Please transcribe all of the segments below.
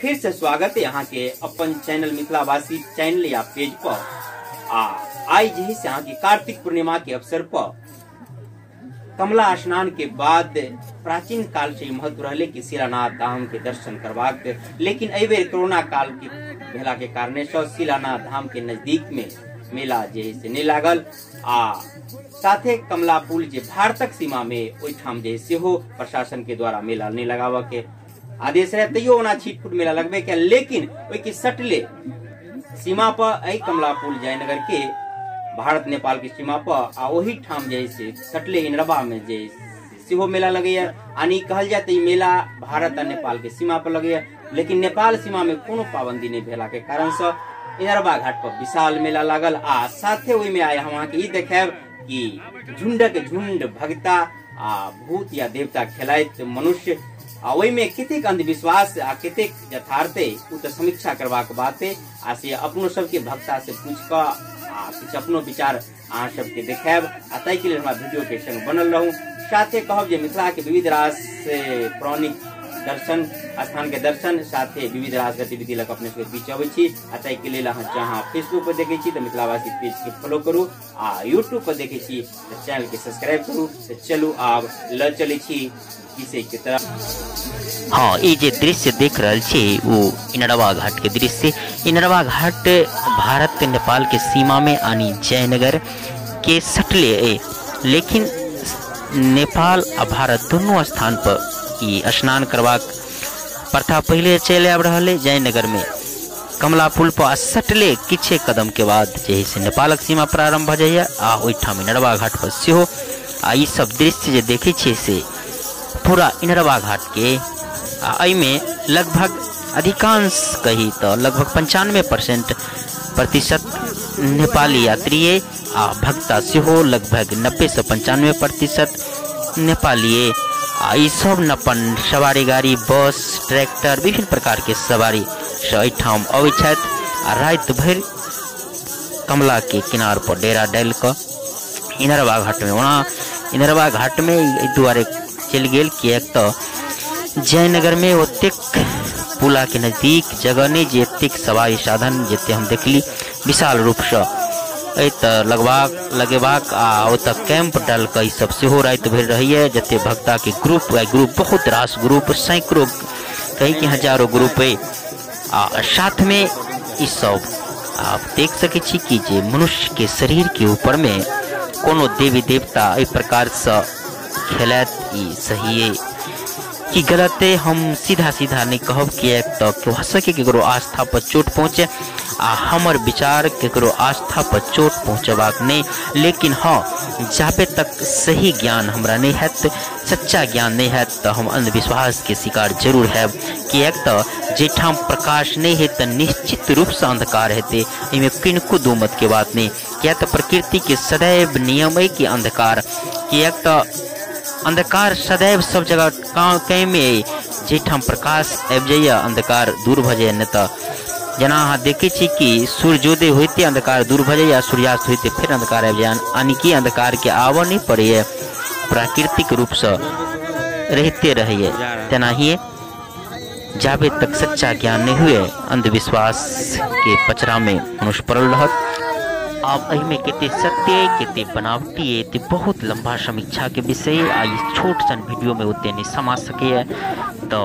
फिर से स्वागत है यहाँ के अपन चैनल मिथिलावासी चैनल या पेज पर। आ आई जे से यहाँ की कार्तिक पूर्णिमा के अवसर पर कमला स्नान के बाद प्राचीन काल से महत्व रहले कि शिलानाथ धाम के दर्शन करबाक, लेकिन एहि बेर कोरोना काल के भेला के कारण से शिलानाथ धाम के नजदीक में मेला जे से नहीं लागल। आ साथे कमला पुल जे भारतक सीमा में ओहिठाम जे सेहो प्रशासन के द्वारा मेला नहीं लगाबऽ के आदेश रहे, तैयो ओना छिटफुट मेला लगबे के, लेकिन ओहि के सटले सीमा पर एहि कमला पुल जयनगर के भारत नेपाल के सीमा पर आ ओही ठाम जे से सटले इनरबा में जे सेहो मेला लगैया। यानी कहल जाए तो ई मेला भारत आ नेपाल के सीमा पर लगैया, लेकिन नेपाल सीमा में कोनो पाबंदी नहीं भेला के कारण से इनरबा घाट पर विशाल मेला लागल। आ साथे ओहि में आए हम अहाँके ई देखायब कि झुंडक झुंड भगता आ भूत या देवता खेलाइत मनुष्य, आ ओहि में कतेक अंधविश्वास आ कतेक यथार्थ है उ तो समीक्षा करबाक बात है। आ से अपनो सबके भक्ता से पूछ कऽ आ किछु अपनो विचार अहाँ सबके देखायब, आ ताहिके लेल हमरा वीडियो के संग बनल रहू। साथे कहब जे मिथिला के विविध रास पौराणिक दर्शन स्थान के दर्शन साथे विविध रास गतिविधि लग अपने सबके बीच अबै छी। आ ताहिके लेल अहाँ जहाँ फेसबुक पर देखै छी तऽ मिथिलावासी पेज के फॉलो करू, आ यूट्यूब पर देखै छी तऽ चैनल के सब्सक्राइब करू। तऽ चलू आब ल चलै छी विषय के तरफ। हाँ, ये जे दृश्य देख रहल छी वो इनरवा घाट के दृश्य। इनरवा घाट भारत नेपाल के सीमा में आनी जयनगर के सटले है, लेकिन नेपाल आ भारत दोनों स्थान पर ई स्नान करबाक प्रथा पहले चलि आबि रहल है। जयनगर में कमला पुल पर सटले किछे कदम के बाद जे से नेपालक सीमा प्रारंभ भऽ जाइए आ ओहिठाम इनरवा घाट पर सेहो। आ ई सब दृश्य जे देखै छियै से पूरा इनरवा घाट के, आ एहिमे लगभग अधिकांश कही तो लगभग 95% प्रतिशत नेपाली यात्री आ भक्ता सेहो लगभग 90 से 95% नेपाली। आ ई सब अपन सवारी गाड़ी, बस, ट्रैक्टर, विभिन्न प्रकार के सवारी से एहिठाम अबै छथि आ राति भरि कमला के किनार पर डेरा डालि कऽ इनरवा घाट में। ओना इनरवा घाट में एहि दुआरे चलि गेल किएक तऽ जयनगर में ओतेक पुला के नजदीक जगह नहीं जे एतेक सवारी साधन जते हम देखली विशाल रूपसँ एहि तऽ लगेबाक आ ओतऽ कैंप डाल कऽ ई सब सेहो राति भरि रहैए। जते भक्ता के ग्रुप ग्रुप बहुत रास ग्रुप, सैकड़ों कहीं कि हजारों ग्रुप अइ। आ साथ में ई सब आप देख सकै छी कि जे मनुष्य के शरीर के ऊपर में कोनो देवी देवता एहि प्रकारसँ खेलैत ई सही अइ कि गलत है हम सीधा सीधा नहीं कहब, किएक तऽ भऽ सकै केकरो आस्था पर चोट पहुँचे आ हमर विचार केकरो आस्था पर चोट पहुँचेबाक नहीं, लेकिन हाँ जाबे तक सही ज्ञान हमरा नहीं हैत, सच्चा ज्ञान नहीं हैत तऽ हम अंधविश्वास के शिकार जरूर हैब। किएक तऽ जाहिठाम प्रकाश नहीं है तऽ निश्चित रूपसँ अंधकार हेतै, एहिमे किनको दू मत के बात नहीं। किएक तऽ प्रकृति के सदैव नियम अइ कि अंधकार, किएक तऽ अंधकार सदैव सब जगह कायमे अइ, जाहिठाम प्रकाश आबि जाइए अंधकार दूर भऽ जाइए। नहि तऽ जेना अहाँ देखै छी कि सूर्योदय होइते अंधकार दूर भऽ जाइए, सूर्यास्त होइते फेर अंधकार आबि जाइए, यानी कि अंधकार के आबऽ नहि पड़ैए, प्राकृतिक रूपसँ रहिते रहैए। तेनाहिए जाबे तक सच्चा ज्ञान नहि हुए अंधविश्वास के पचड़ा में मनुष्य पड़ल रहत। आब एहिमे कते सत्य कते बनावटी है ते बहुत लंबा समीक्षा के विषय आ ई छोट सन वीडियो में ओते नहीं समा सकैए, तो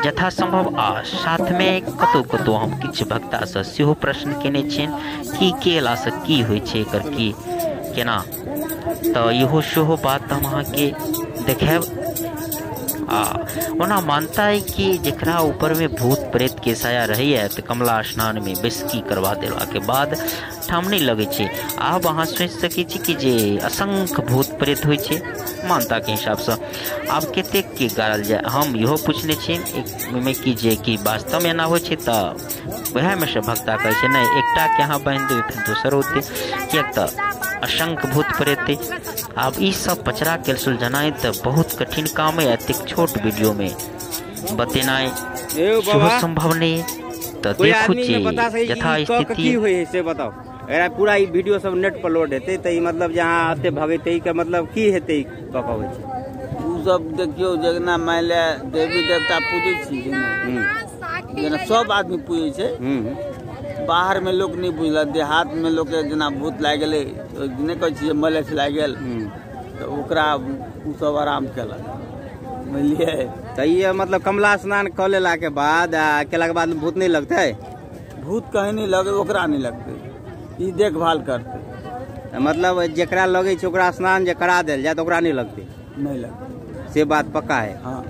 यथासंभव आ साथ में कतौ कतौ हम किछु भक्तासँ सेहो प्रश्न केने छियनि कि केलासँ की होइ छै, एकर की केना, तऽ इहो सेहो बात हम अहाँके देखायब। आ ओना मानता है कि जकरा ऊपर में भूत प्रेत के साया रहैए तऽ कमला स्नान में बैसकी करवा देला के बाद ठाम नहीं लगै छै। आब अहाँ सोचि सकै छी कि जे असंख्य भूत प्रेत होइ छै मानता के हिसाबसँ, आब कतेक के गाड़ल जाय। हम इहो पुछने छियनि ओहिमे कि जे कि वास्तवमे एना होइ छै तऽ वएहमे से भक्ता कहै छै नहि एकटाके अहाँ बान्हि देबै फेर दोसर औतै, किएक तऽ असंख्य भूत प्रेत। आब ई सब पचड़ा के सुलझनाइ तऽ बहुत कठिन काम है, एतेक छोट वीडियो में बतेनाइ सेहो संभव नहीं। तऽ देखू जे यथास्थिति की होइ है से बताओ। अगर पूरा ई वीडियो सब नेट पर लोड हेतै तऽ ई मतलब जे अहाँ एते भगैतै के मतलब की हेतै कऽ कऽ होइ छै? सब देखियौ जेना मानि लिअ देवी देवता पूजै छी जेना सब आदमी पूजै छै, बाहर में लोक नहीं बुझलक, देहात में लोक जेना भूत लागि गेलै नहि कहै छियै मलेछ लागि गेल तऽ ओकरा ओ सब आराम केलक, बुझलियै। तऽ ई मतलब कमला स्नान कऽ लेला के बाद केला के बाद भूत नहीं लगतै? भूत कहीं नहीं लगे, ओकरा नहीं लगतै, ई देखभाल करतै। मतलब जेकरा लगै छै ओकरा स्नान जे करा देल जाए तऽ ओकरा नहीं लगतै? नहीं लगतै, से बात पक्का है। हाँ,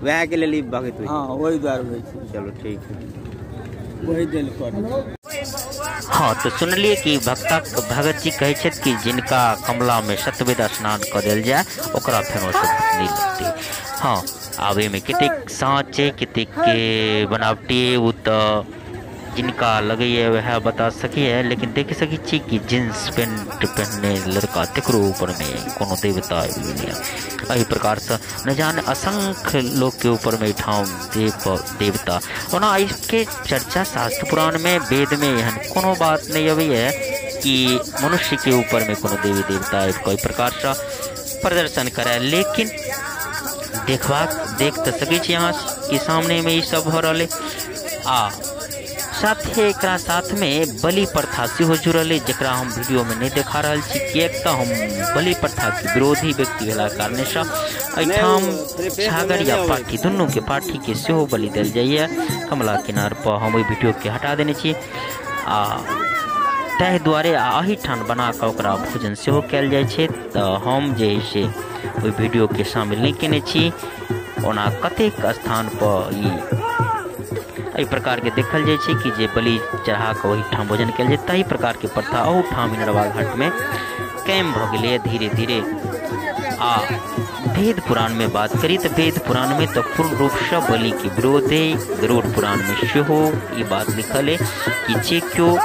वएह के लेल ई भगत होइ। हाँ, वही दुआरे होइ छै। चलो ठीक है, वही देल कर। हाँ, तो सुनलिए कि भगत जी कहै छथि कि जिनका कमला में सतवेद स्नान कऽ देल जाए ओकरा फेनो से भूत नहीं लगतै। हाँ, आब एहिमे कतेक साँच है कतेक के बनावटी है ओ तऽ जिनका लगैए वएह बता सकैए, लेकिन देख सकै छी कि जींस पेंट पहनने लड़का तकरो ऊपरमे कोनो देवता आबि गेलैए। एहि प्रकारसँ न जाने असंख्य लोकके ऊपरमे एहिठाम देवता। ओना एहिके चर्चा शास्त्र पुराणमे वेदमे एहन कोनो बात नहि अबैए कि मनुष्यके ऊपरमे कोनो देवी देवता आबि कऽ एहि प्रकारसँ प्रदर्शन करय, लेकिन देख तऽ सकै छी अहाँ कि सामनेमे ई सब भऽ रहल अइ। आ साथे एकरा साथमे बलि प्रथा सेहो जुड़ल अइ, जकरा हम वीडियोमे नहि देखा रहल छी किएक तऽ हम बलि प्रथाके विरोधी व्यक्ति भेलाक कारणसँ एहिठाम छागर या पाठी दुनूके पाठीके सेहो बलि देल जाइए कमला किनार पर। हम ओहि वीडियोके हटा देने छी आ ताहि दुआरे एहिठाम बना कऽ ओकरा भोजन सेहो कयल जाइ छै, तऽ हम जे है से ओहि वीडियोके शामिल नहि केने छी। ओना कतेक स्थानपर ई एहि प्रकारके देखल जाइ छै कि जे बलि चढ़ा कऽ ओहिठाम भोजन कयल जाय, ताहि प्रकारके प्रथा अहूठाम इनरवा घाटमे कायम भऽ गेलैए धीरे धीरे। आ वेद पुराणमे बात करी तऽ वेद पुराणमे तऽ पूर्ण रूपसँ बलिके विरोध अइ। गरुड़ पुराणमे सेहो ई बात लिखल अइ कि जे केओ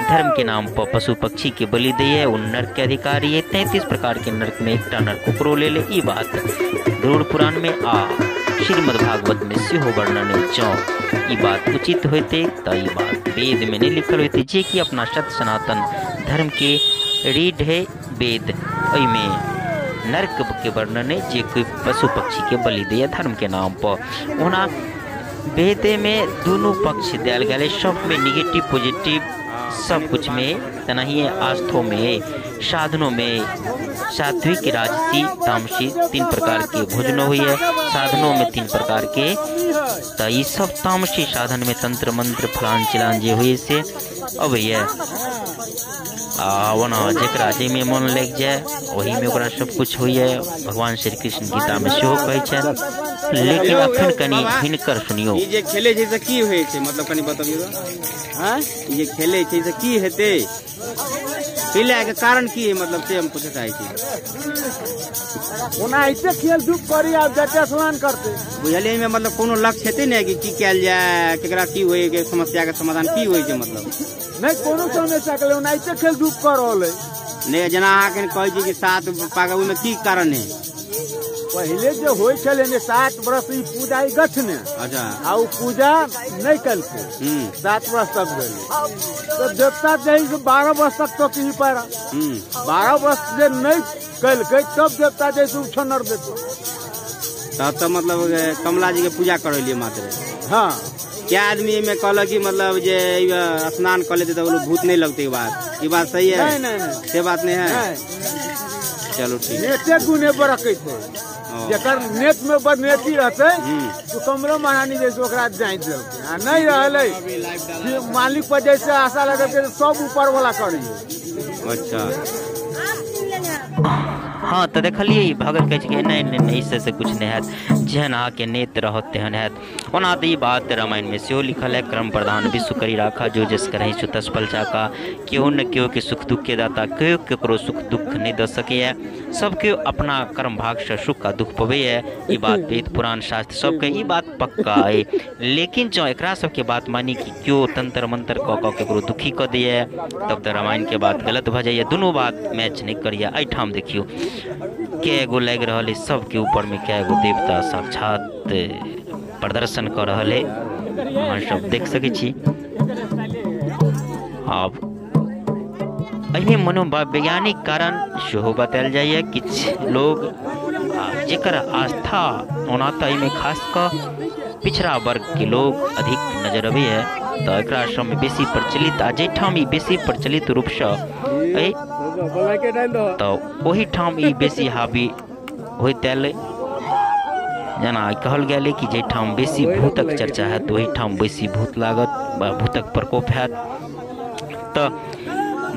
धर्म के नाम पर पशु पक्षी के बलि दैए ओ नर्क के अधिकारी है। 33 प्रकार के नर्क में एकटा नर्क ओकरो लेल ई बात गरुड़ पुराण में आ श्रीमद् भागवत में सेहो वर्णन अइ। जँ ई बात उचित होइतै तऽ ई बात वेद में नहीं लिखल होइतै, जे कि अपना सत्य सनातन धर्म के रीढ़ है वेद, ओहिमे नर्क के वर्णन है जे कोई पशु पक्षी के बलि दैए धर्म के नाम पर। ओना वेद में दुनू पक्ष दियल गेल है, सब में निगेटिव पॉजिटिव सब कुछ में, तेनाहिए आस्थो में साधनों में सात्विक राजसी तामसी 3 प्रकार के भोजनों हुई है, साधनों में 3 प्रकार के, तो ये सब तामसी साधन में तंत्र मंत्र फलान चिलान जे हुई से अबैया। आ ओना जकरा जाहिमे मन लागि जाए ओहिमे ओकरा सब कुछ होइए, भगवान श्री कृष्ण गीता में सेहो कहै छनि। लेकिन अखन कनि हिनकर सुनियौ। ई जे खेलै छै से की होइ छै, मतलब कनि बतबियौ। हाँ, ई जे खेलै छै से की हेतै, खेलै के कारण की है, मतलब से हम पूछै चाहै छी। ओना ऐसे खेल धूप करी आब जते स्नान करते बुझलियै, एहिमे मतलब कोनो लक्ष्य हेतै ने कि की कयल जाए, केकरा की होइ के समस्या के समाधान की होइ छै, मतलब नहीं कोनो समस्या के ओना ऐसे खेल धूप कर रहल है। नहीं जेना अहाँ कहै छी कि 7 पाग, ओहिमे की कारण है? पहले जो होइ छलै ने 7 वर्ष ई पूजा ई गछ ने, अच्छा, आ उ पूजा नहीं कलकै 7 वर्ष तक गेलै, तो देवता जे 12 वर्ष तक तो की पारा 12 वर्ष जे नहीं कलकै तब देवता जे उछनर देतै। तब तो मतलब कमला जी के पूजा करैलियै मात्र। हाँ, क्या आदमी में कहलक कि मतलब जे स्नान कर लेते तो भूत नहीं लगते, बात ई बात सही है? नहीं नहीं नहीं, से बात नहीं है। चलो ठीक। नेते गुने पर रखे थे, जकर नेत में बड़ नेती रहते तो कमलो महारानी जैसे ओकरा जाइत देलकै, आ नहीं रहलै मालिक पर जैसे आशा लगल सब ऊपर वाला करिए। अच्छा, हाँ, तो देखलिए भगत कहै छै कि नहीं नहीं नहीं, इससे कुछ नहीं हैत, जेहन अहाँके नेत रहत तेहन हैत। ओना तऽ ई बात रामायण में सेहो लिखल है, क्रम प्रधान विश्व करी राखा, जो जस करही सो तस फल चाका। केओ न केओ के सुख दुख के दाता, केओ केकरो सुख दुख नहीं दऽ सकैए, सब केओ अपना कर्म भागसँ सुख आ दुख पबैए। ई बात वेद पुराण शास्त्र सबके ई बात पक्का अइ। लेकिन जँ एकरा सबके बात मानी कि केओ तंत्र मंत्र कऽ कऽ केकरो दुखी कऽ दैए तब तऽ रामायण के बात गलत भऽ जाइए, दुनू बात मैच नहीं करैए। एहिठाम देखियौ कै गो लागि रहल है, सबके ऊपर में कै गो देवता साक्षात प्रदर्शन कऽ रहल है, अहाँ सब देख सकै छी। आब एहिमे मनोवैज्ञानिक कारण सेहो बतायल जाइए, किछु लोग जेकर आस्था ओना तऽ एहिमे खास कऽ पिछड़ा वर्गके लोग अधिक नजर अबैए, तऽ एकरा सबमे बेसी प्रचलित आ जाहिठाम ई बेसी प्रचलित रूपसँ अइ तऽ ओहिठाम ई बेसी हावी होइत आयल। जेना कहल गेल कि जाहिठाम बेसी भूतक चर्चा हैत ओहिठाम बेसी भूत लागत वा भूतक प्रकोप हैत। तऽ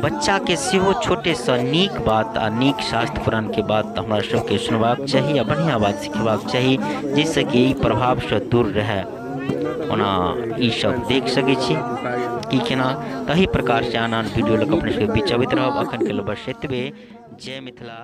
बच्चाके सेहो छोटेसँ नीक बात आ नीक शास्त्र पुराणके बात हमरा सबके सुनबाक चाही आ बढ़िआँ बात सिखेबाक चाही, जाहिसँ कि ई प्रभावसँ दूर रहए। ओना ई सब देख सकै छी की केना। तही प्रकारसँ आन आन वीडियो लऽ कऽ अपने सबके बीच अबैत रहब। अखनके लेल बस एतबे। जय मिथिला।